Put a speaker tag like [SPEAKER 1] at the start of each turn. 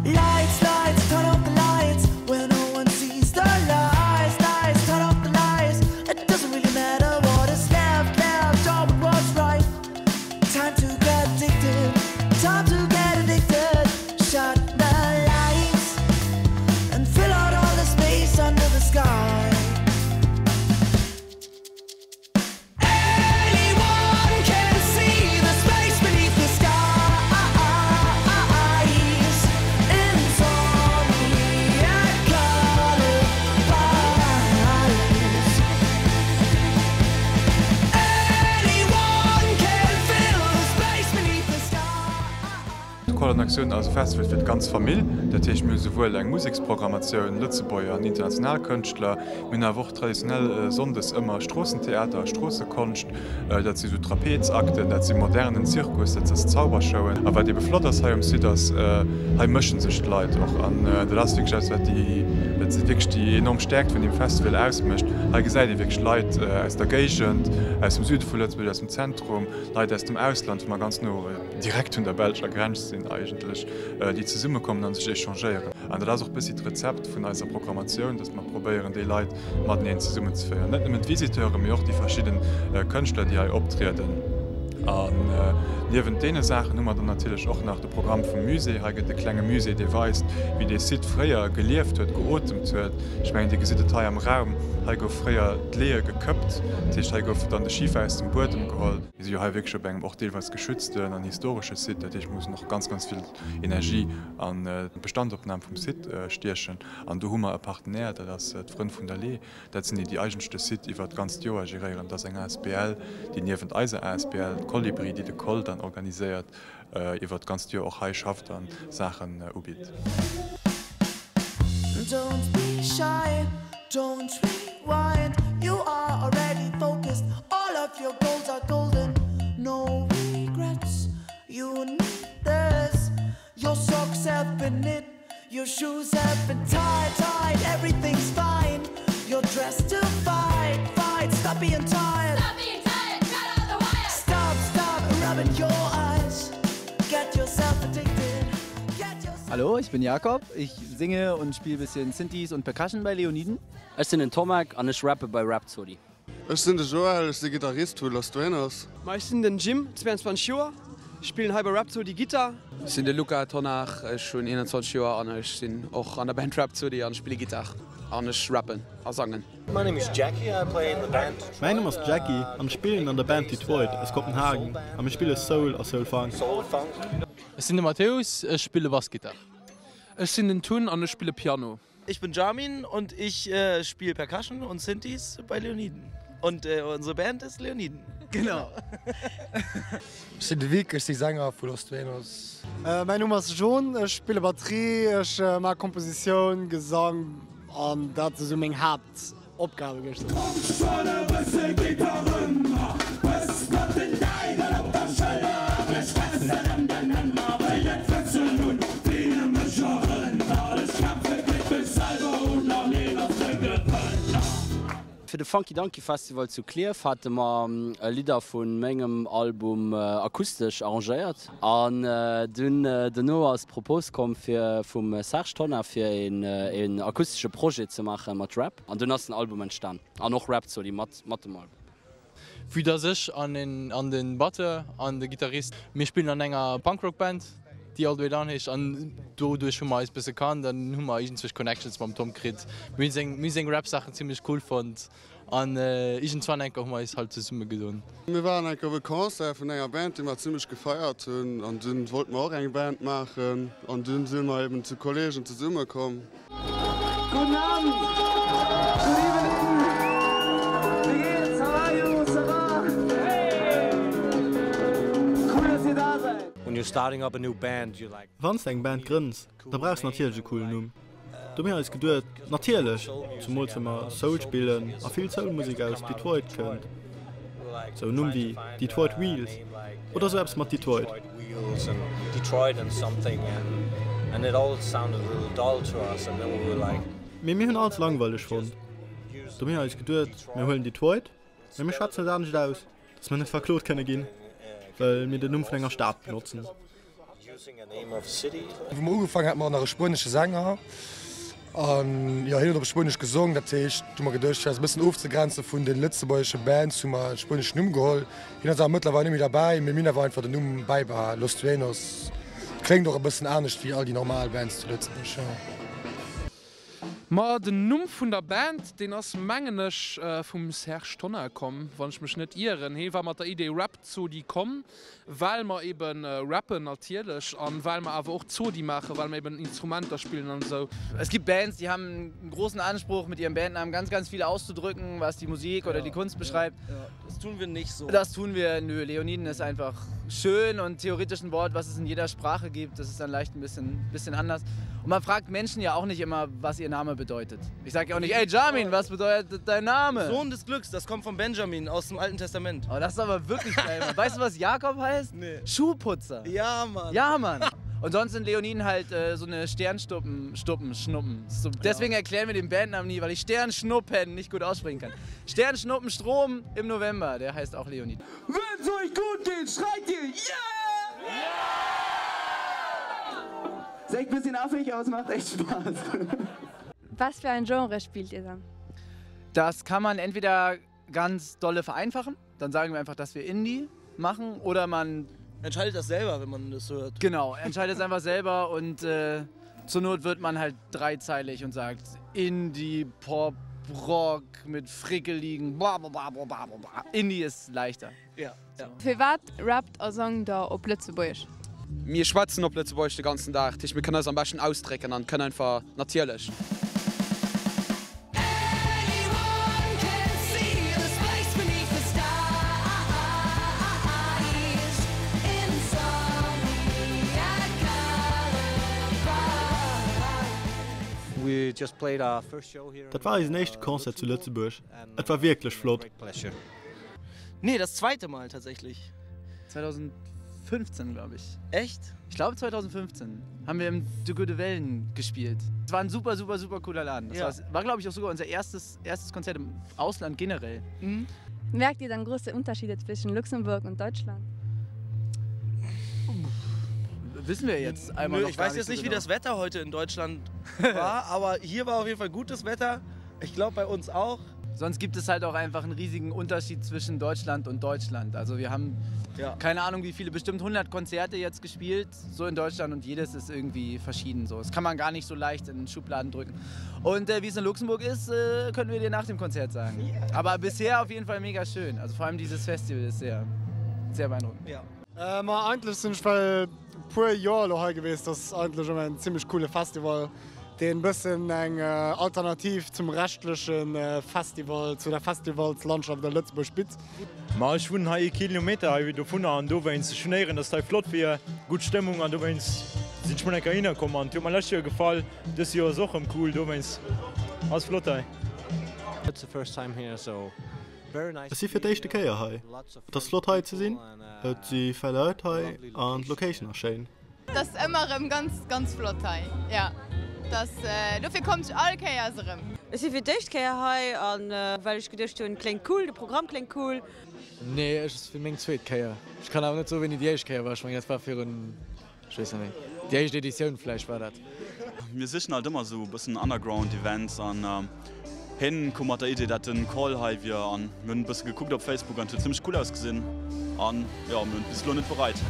[SPEAKER 1] Lights, lights, turn off the lights Where no one sees the lies, lies, turn off the lies It doesn't really matter what is left, left or what was right Time to get addicted, time to get addicted Shut the lights and fill out all the space under the sky
[SPEAKER 2] D'Koll an Aktioun ass e Festival fir d'ganz Famill. Dat heescht, mir hu souwuel eng Museksprogrammatioun, Lëtzebuerger an international Kënschtler, mir hunn awer och Traditionell sonndes ëmmer Stroossentheater a Stroossekonscht. Dat si sou Trapezakten, dat si modernen Zirkus, dat ass Zaubershowen. A wat ebe flott ass hei um Site ass, hei mësche sech d'Leit och. An dat ass wierklech eppes, wat déi, wat wierklech déi enorm Stäerkt vun deem Festival ausmécht. Hei gesäit ee wierklech Leit aus der Géigend, aus dem Süde vu Lëtzebuerg, aus dem Zentrum, Leit aus dem Ausland, wou mer ganz no direkt un der belscher Grenz sinn eigentlech, déi zesummekommen a sech échangéieren. An dat ass och e bëssi d'Rezept vun eiser Programmatioun, dass mer probéieren, déi Leit mateneen zesummenzeféieren. Net nëmmen d'Visiteuren, mee och déi verschidde Kënschtler, déi hei optrieden. An niewent deene Saachen hu mer dann natierlech och nach de Programm vum Musée. Hei gëtt e klenge Musée, dee weist, wéi dee Site fréier gelieft huet, geotemt huet. Ech mengen, Dir gesitt et hei am Raum, hei gouf fréier d'Leeë gekëppt, dat heescht, hei gouf dann de Schifer aus dem Buedem geholl. Mir si jo hei wierklech op engem och deelweis geschützten an historesche Site, dat heescht, mir mussen och ganz, ganz vill Energie an d'Bestandsopnam vum Site stiechen. An do hu mer e Partenaire, dat ass d'Frënn vun der Lee. Dat sinn déi, déi eigentlech de Site iwwert d'ganzt Joer geréieren. Dat ass eng asbl, déi niewent eiser asbl, Kolibri, déi de Koll dann organiséiert, iwwert d'ganzt Joer och hei schafft a Saachen ubitt.
[SPEAKER 1] Don't be shy, don't rewind You are already focused, all of your goals are golden No regrets, you need this Your socks have been knit, your shoes have been tied, tied Everything's fine, you're dressed to fight, fight Stop being tired, stop being tired, cut out the wire Stop, stop rubbing your eyes Get yourself addicted, get yourself.
[SPEAKER 3] Hallo, ich bin Jakob, ich singe und spiel bisschen Synthies und Percussion bei Leoniden.
[SPEAKER 4] Ech sinn den Tomek an ech rappe bei Rhapsody.
[SPEAKER 5] Ech sinn de Joël, ech si Gittarist vu Los Dueños.
[SPEAKER 6] Ma ech sinn den Jim, 22 Joer, spillen hei bei Rhapsody Gittar.
[SPEAKER 7] Ech sinn de Luca Tonnar, ech hunn 21 Joer an ech sinn och an der Band Rhapsody an spille Gittar an ech rappen a sangen.
[SPEAKER 8] My name is Jackie, I play in the band.
[SPEAKER 9] Mäin Numm ass Jackie an ech spillen an der Band Detroit aus Kopenhagen a mir spille Soul a Soul Funk.
[SPEAKER 10] Ech sinn de Matthäus, ech spille Bassgittar.
[SPEAKER 11] Ech sinn den Tun an ech spille Piano.
[SPEAKER 12] Ich bin Jamin und ich spiel Percussion und Synthies bei Leoniden. Und unsere Band ist Leoniden.
[SPEAKER 13] Genau.
[SPEAKER 14] Ech sinn de Vic, ech si Sänger vu Los Dueños.
[SPEAKER 15] Mäin Numm ass Jon, ech spille Batterie, ech maache Kompositioun, Gesang an dat si sou meng Haapt. Opgabe géif
[SPEAKER 4] Fir de Funky Donkey Festival zu Klierf hate mer Lidder vu mengem Album akustesch arrangéiert an dunn dono ass d'Propos komm fir vum Serge Tonnar fir een akustesche Projet ze maache mat Rap. An dunn ass den Album entstan an och Rhapsody mat mat dem Album.
[SPEAKER 10] Vue dass ech an en an den Batteur an de Gittarist, mir spillen an enger Punkrock Band déi All The Way Down heescht an doduerch hu mer eis bësse kannt an hu mer iergendzwech Connections mam Tom kritt. Mir hunn seng mir hu seng Rap Saachen zimmlech cool fonnt an iergendzwann enker hu mer eis halt zesumme gedoen.
[SPEAKER 5] Mir waren enker op e Concert vun enger Band déi mer zimmlech gefeiert hunn an dunn wollte mer och eng Band maachen an dunn si mer eben zu Kollegen zesumme komm.
[SPEAKER 1] Guten Abend, good evening, wéi geht's, how are you, ça va, hey, cool dass ihr da seid.
[SPEAKER 8] When you're starting up a new band, you like.
[SPEAKER 9] Wann s de eng Band grënns, da brauchs de natierlech e coolen Numm. Do hu mir eis geduet, natierlech, zumools well mer Soul spillen a vill Soul-Musek aus Detroit kënnt, sou en Numm wéi Detroit Wheels oder sou eppes mat Detroit. Mee mir hunn alles langweileg fonnt. Do hu mir eis geduet, mir huelen Detroit, mee mir schwätzen et anescht aus, dass mir net verklot kënne ginn, well mir den Numm vun enger Stad benotzen.
[SPEAKER 14] Wou mer ugefaangen hate mer nach e spuenesche Sänger an jo hien huet op Spuenesch gesong. Dat heescht hu mer geduecht fir eis e bëssen ofzegrenze vun de lëtzebuergesche Bands hu mer e spueneschen Numm geholl. Hien ass awer mëttlerweil net méi derbäi, mee mir hunn awer einfach den Numm bäibehal, Los Truenos. Kléngt och e bëssen anescht wéi all déi normal Bands zu Lëtzebuerg, jo.
[SPEAKER 11] Ma den Numm vun der Band, deen ass mengen ech vum Serge Tonnar komm, wann ech mech net ieren. Hee war mat der Idee Rhapsody komm, well mer eben rappen natierlech an well mer awer och Zodi maachen, well mer eben Instrumenter spillen an esou.
[SPEAKER 3] Es gibt Bands, die haben einen großen Anspruch mit ihrem Bandnamen ganz ganz viel auszudrücken, was die Musik oder die Kunst beschreibt.
[SPEAKER 12] Das tun wir nicht so.
[SPEAKER 3] Das tun wir, nö, Leoniden ist einfach schön und theoretisch ein Wort, was es in jeder Sprache gibt, das ist dann leicht ein bisschen, bisschen anders. Und man fragt Menschen ja auch nicht immer, was ihr Name bedeutet. Ich sage ja auch nicht, ey Jamin, was bedeutet dein Name?
[SPEAKER 12] Sohn des Glücks, das kommt von Benjamin aus dem Alten Testament.
[SPEAKER 3] Oh, das ist aber wirklich geil. Mann. Weißt du, was Jakob heißt?
[SPEAKER 12] Nee.
[SPEAKER 3] Schuhputzer.
[SPEAKER 12] Ja, Mann.
[SPEAKER 3] Ja, Mann. Und sonst sind Leoniden halt äh, so eine Sternstuppen, Stuppen, Schnuppen. So, deswegen erklären wir den Bandnamen nie, weil ich Sternschnuppen nicht gut aussprechen kann. Sternschnuppen Strom im November, der heißt auch Leonid.
[SPEAKER 1] Wenn's euch gut geht, schreit ihr yeah!
[SPEAKER 3] Ist echt bisschen affig, aber es macht echt Spaß.
[SPEAKER 13] Was für ein Genre spielt ihr dann?
[SPEAKER 3] Das kann man entweder ganz dolle vereinfachen, dann sagen wir einfach, dass wir Indie machen oder man
[SPEAKER 12] entscheidet das selber, wenn man das hört.
[SPEAKER 3] Genau, entscheidet es einfach selber und äh, zur Not wird man halt dreizeilig und sagt Indie, Pop, Rock mit frickeligen blablabla. Indie ist leichter.
[SPEAKER 12] Ja, ja.
[SPEAKER 13] Firwat rappt a sangt der op Lëtzebuergesch?
[SPEAKER 7] Mir schwätzen op Lëtzebuergesch de ganzen Dag, dat heescht mir kënnen eis am beschten ausdrécken an kënn einfach natierlech.
[SPEAKER 9] Dat war eisen éischte Concert zu Lëtzebuerg. Et war wierklech flott.
[SPEAKER 12] Nee, das zweite Mal tatsächlich.
[SPEAKER 3] 2015 glaube ich.
[SPEAKER 12] Echt?
[SPEAKER 3] Ich glaube 2015 haben wir im De Gudde Wellen gespielt. Es war ein super super super cooler Laden. Das ja. war, war glaube ich auch sogar unser erstes erstes Konzert im Ausland generell.
[SPEAKER 13] Mhm. Merkt ihr dann große Unterschiede zwischen Luxemburg und Deutschland?
[SPEAKER 3] Wissen wir jetzt einmal
[SPEAKER 12] Nö, ich weiß jetzt nicht, so genau. wie das Wetter heute in Deutschland war, aber hier war auf jeden Fall gutes Wetter. Ich glaube bei uns auch.
[SPEAKER 3] Sonst gibt es halt auch einfach einen riesigen Unterschied zwischen Deutschland und Deutschland. Also wir haben ja. keine Ahnung wie viele bestimmt 100 Konzerte jetzt gespielt so in Deutschland und jedes ist irgendwie verschieden so. Das kann man gar nicht so leicht in den Schubladen drücken. Und äh, wie es in Luxemburg ist, äh, können wir dir nach dem Konzert sagen. Yeah. Aber bisher auf jeden Fall mega schön. Also vor allem dieses Festival ist sehr sehr beeindruckend.
[SPEAKER 15] Ja. Äh, ma eigentlech sinn ech well puer Joer elo hei geweest. Dat ass eigentlech ëmmer en zimmlech coole Festival, deen bëssen eng Alternativ zum reschtleche Festival, zu der Festivalslandschaft a Lëtzebuerg bitt.
[SPEAKER 16] Ma ech wunnen hei ee Kilometer hei dovunner an dowéinst, ech hunn héieren, dass hei flott wier, gutt Stëmmung an dowéinst sinn ech mol eng Kéier hinner komm an et huet mer lescht Joer gefall, dëst Joer ass och rëm cool, dowéinst ass flott hei.
[SPEAKER 8] It's the first time here so
[SPEAKER 9] Ech si fir d'éischte Kéier hei. Et ass flott hei ze sinn, et si vill Leit hei an d'Location ass schéin.
[SPEAKER 13] Et ass ëmmer erëm ganz ganz flott hei, jo dass dofir kommt ech all Kéiers erëm.
[SPEAKER 17] Ech si fir d'éischt Kéier hei an well ech geduecht hunn, kléngt cool, de Programm kléngt cool.
[SPEAKER 10] Nee, ech ass fir meng zweet Kéier. Ech kann awer net soen wéini déi éischt Kéier war, ech mengen dat war virun Ech weess net méi. Déi éischt Editioun vläicht war dat.
[SPEAKER 18] Mir sichen halt ëmmer sou bëssen Underground Events an hien koum mat der Idee dat den Call hei wier an mir hunn bësse gekuckt op Facebook an et huet zimmlech cool ausgesinn an jo mir hunn et bis elo net bereit.